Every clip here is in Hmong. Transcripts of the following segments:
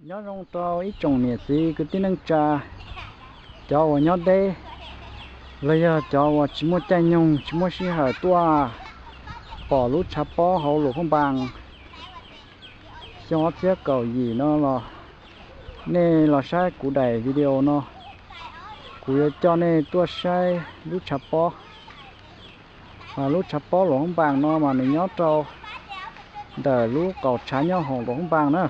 Nyob zoo rau ib tsoom niam txiv kwv tij neej tsa, cov uas nyob deb los yog cov uas tsis muaj caij nyoog tsis muaj sij hawm tuaj pom lub tshav pob hauv Luam Phab Npas xyoo ob txhiab kaum yim no los nej los saib kuv daim video no. Kuv yuav coj nej tuaj saib lub tshav pob. Lub tshav pob Luam Phab Npas no mas nws nyob rau ntawm lub qaum tshav nyob hoom Luam Phab Npas na.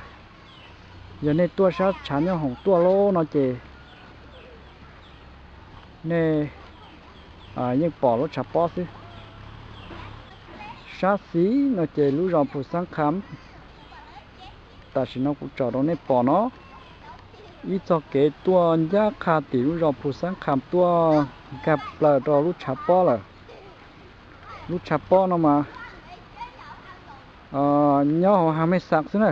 Yog nej tuaj sab tshav nyob hoom tuaj lawm no ces nej yeej pom lub tshav pob xwb. Sab xis no ces lub zos Phu Xab Kham. Tam sim no kuv tsom rau nej pom no, ib txoj kev tuaj ncaj qha tim lub zos Phu Xab Kham tuaj nkag plaws rau lub tshav pob lawm. Lub tshav pob no mas nyob hauv Hav Mej Xaas xwb na.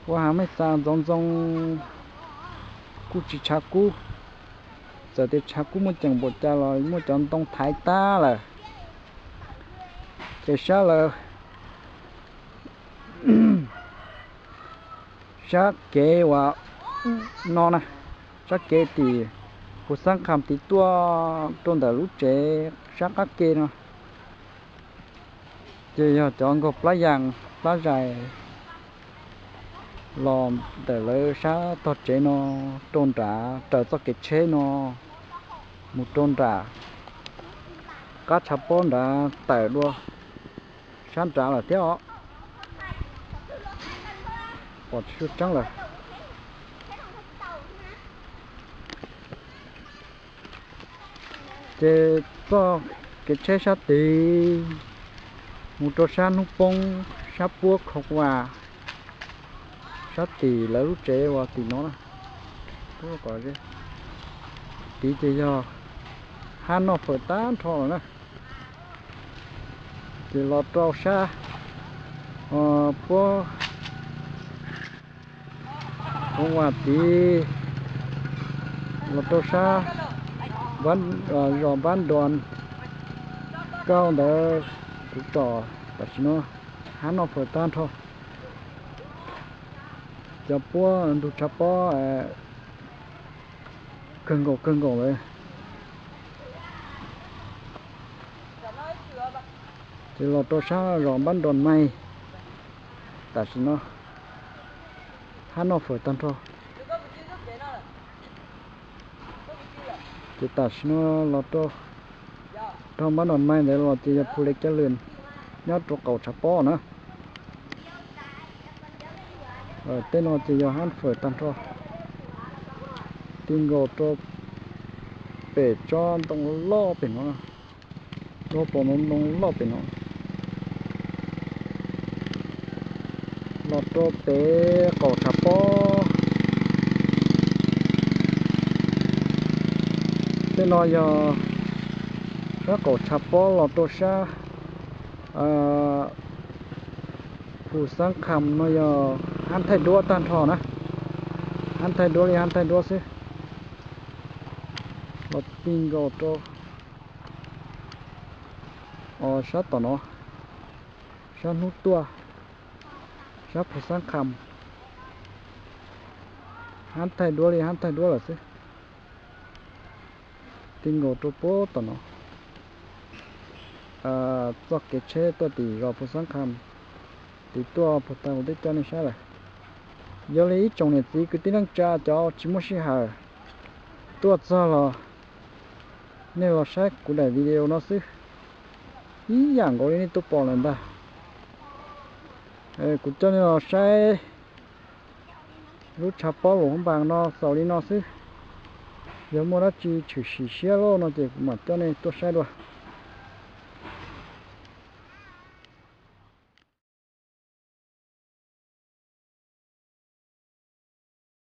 Ua Hav Mej Xaas ntxoov ntxoo kuj tsis tshav kub. Txawm tias tshav kub muaj ceem npaum cas los muaj cov ntoo thaiv tag lawm. Ces sab lawm, sab kev uas no na, sab kev tim Phu Xab Kham tid tuaj rau ntawm lub tsev sab qab ke no ces yog cov nkaug plab yas plab zais los ntawm lawv sab tog tsev no rau nrad raws txoj kev tsheb no mus rau nram qab tshav pob nrad tawm dua sab nrad lawm thiab os. Pom tsis tshua tseeb lawm. Ces txoj kev tsheb sab tid mus rau sab hnub poob, sab puab khoo vas, sab tim lawv lub tsev uas tim no na. Tid ces yog hab noj fawm tag nrho lawm na. Ces los rau sab puab khoo vas tid, los rau sab zos Npab Nros Kauj ntawd, kuv tsom tam sim no hab noj fawm tag nrho. Cov puab ntug tshav pob kawg nkaus kawg nkaus lawm. Ces los rau sab zos Npab Nros Maij, tam sim no hab noj fawm tag nrho. Ces tam sim no los rau, rau Npab Nros Maij ntawd los ces yog Phu Li Cab Lwm nyob rau qaum tshav pob na. Tej no ces yog hab fawm tag nrho. Ti nkaus rau pem tsob ntoo loj pem no, rau pem ntoo loj pem no. Los rau pem qaum tshav pob. Tej no yog sab qaum tshav pob los rau sab Phu Xab Kham no yog hab thaij duab tag nrho na. Hab thaij duab li hab thaij duab xwb. Los ti nkaus rau sab tom no, sab hnub tuaj, sab Phu Xab Kham, hab thaij duab li hab thaij duab lawm xwb. Ti nkaus rau puag tom no. Txoj kev tsheb tuaj tim zos Phu Xab Kham tid tuaj puag ta kuv twb coj nej saib lawm. Yog li ib tsoom niam txiv kwv tij neej tsa cov tsis muaj sij hawm tuaj txog los nej los saib kuv daim video no xwb, ib yam nkaus li nej tuaj pom lawm ntag. Kuv coj nej los saib lub tshav pob Luam Phab Npas no xaus li no xwb. Yog muaj dab tsi tshwm sim siab loj no ces kuv mam coj nej tuaj saib dua.